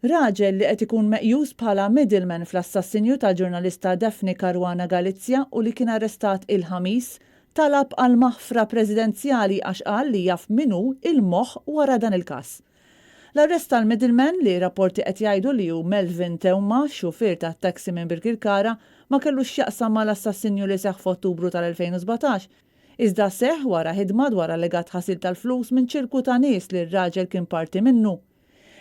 Raġel li qed ikun meqjus bħala middleman fl-assassinju tal-ġurnalista Daphne Caruana Galizia u li kien arrestat il-Ħamis, talab għal maħfra presidenzjali għax qal li jaf min hu il-moħħ wara dan il-każ. L-arrest tal-middleman, li rapporti qed jgħidu li hu Melvin Theuma, xufier tat-taxi minn Birkirkara, ma kellux x'jaqsam mal-assassinju li seħħ f'Ottubru tal-2017, iżda seħħ wara ħidma dwar allegat ħasil tal-flus minn ċirku ta' nies li r-raġel kien parti minnu.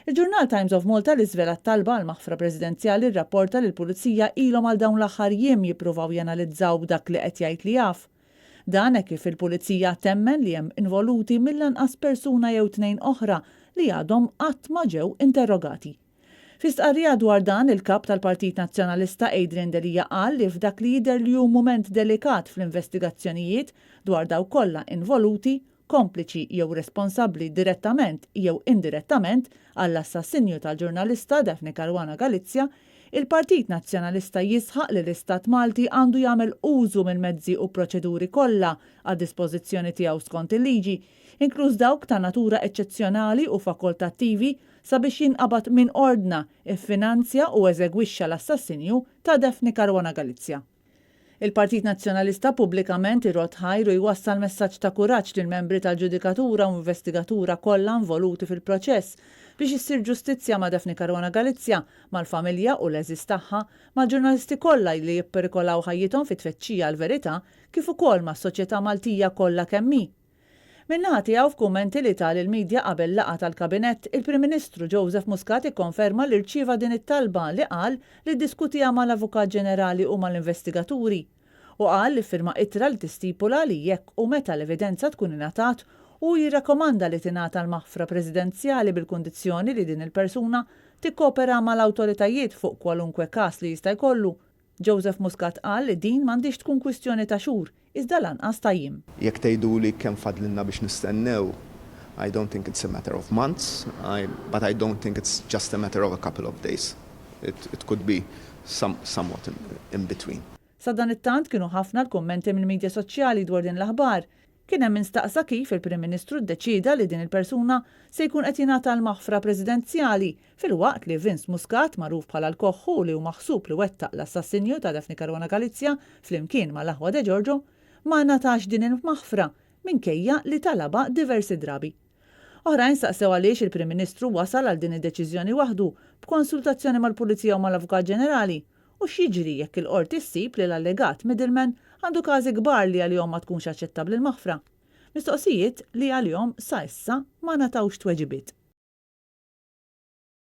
Il-ġurnal Times of Malta li żvela t-talba għal maħfra presidenzjali rrapporta li l-Pulizija ilhom għal dawn l-aħħar jiem jippruvaw janalizzaw dak li qed jgħid li jaf. Dan hekk kif il-Pulizija temmen li hemm involuti mill-anqas persuna jew tnejn oħra li għadhom qatt ma ġew interrogati. Fi stqarrija dwar dan, il-Kap tal-Partit Nazzjonalista Adrian Delia qal li f'dak li jidher li hu mument delikat fl-investigazzjonijiet dwar dawk kollha involuti, kompliċi jew responsabbli direttament jew indirettament għall-assassinju tal-ġurnalista Daphne Caruana Galizia, il-Partit Nazzjonalista jisħaq li l-Istat Malti għandu jagħmel użu mill-mezzi u proċeduri kollha għad-dispożizzjoni tiegħu skont il-liġi, inkluż dawk ta' natura eċċezzjonali u fakoltattivi sabiex jinqabad min ordna, iffinanzja u eżegwixxa l-assassinju ta' Daphne Caruana Galizia. Il-Partit Nazzjonalista pubblikament irodd ħajr u jwassal messaġġ ta' kuraġġ lill-membri tal-ġudikatura u investigatura kollha involuti fil-proċess biex issir ġustizzja ma' Daphne Caruana Galizia, mal-familja u l-għeżież tagħha, mal-ġurnalisti kollha li jipperikolaw ħajjithom fit-tfittxija għall-verità kif ukoll mas-soċjetà Maltija kollha kemm hi. Min-naħa tiegħu f'kummenti li ta lill-midja qabel laqgħa tal-Kabinett, il-Prim Ministru Joseph Muscat ikkonferma li rċieva din it-talba li qal li ddiskutiha mal-Avukat Ġenerali u mal-investigaturi. Hu qal li ffirma ittra li tistipula li jekk u meta l-evidenza tkun ingħatat, hu jirrakkomanda li tingħata l-maħfra Presidenzjali bil-kundizzjoni li din il-persuna tikkopera mal-awtoritajiet fuq kwalunkwe każ li jista' jkollu. Joseph Muscat qal li din m'għandhiex tkun kwistjoni ta' xhur, iżda lanqas ta' jiem. Jekk tgħiduli kemm fadlilna biex nistennew, I don't think it's a matter of months, I, but I don't think it's just a matter of a couple of days. It, it could be some, somewhat in, in between. Sadanittant kienu ħafna l-kummenti mill-midja soċjali dwar din l-aħbar. Kien hemm min staqsa kif il-Prim Ministru ddeċieda li din il-persuna se jkun qed jingħata l-maħfra presidenzjali filwaqt li Vince Muscat, magħruf bħala l-Koħħu li hu maħsub li wettaq l-assassinju ta' Daphne Caruana Galizia flimkien mal-aħwa Degiorgio, ma ngħatax din il-maħfra minkejja li talabha diversi drabi. Oħrajn staqsew għaliex il-Prim Ministru wasal għal din id-deċiżjoni waħdu, b'konsultazzjoni mal-Pulizija u mal-Avukat Ġenerali, u x'jiġri jekk il-Qorti ssib li l-allegat middleman għandu każi kbar li għalihom ma tkunx aċċettabbli l-maħfra. Mistoqsijiet li għalihom sa issa ma ngħatawx tweġibiet.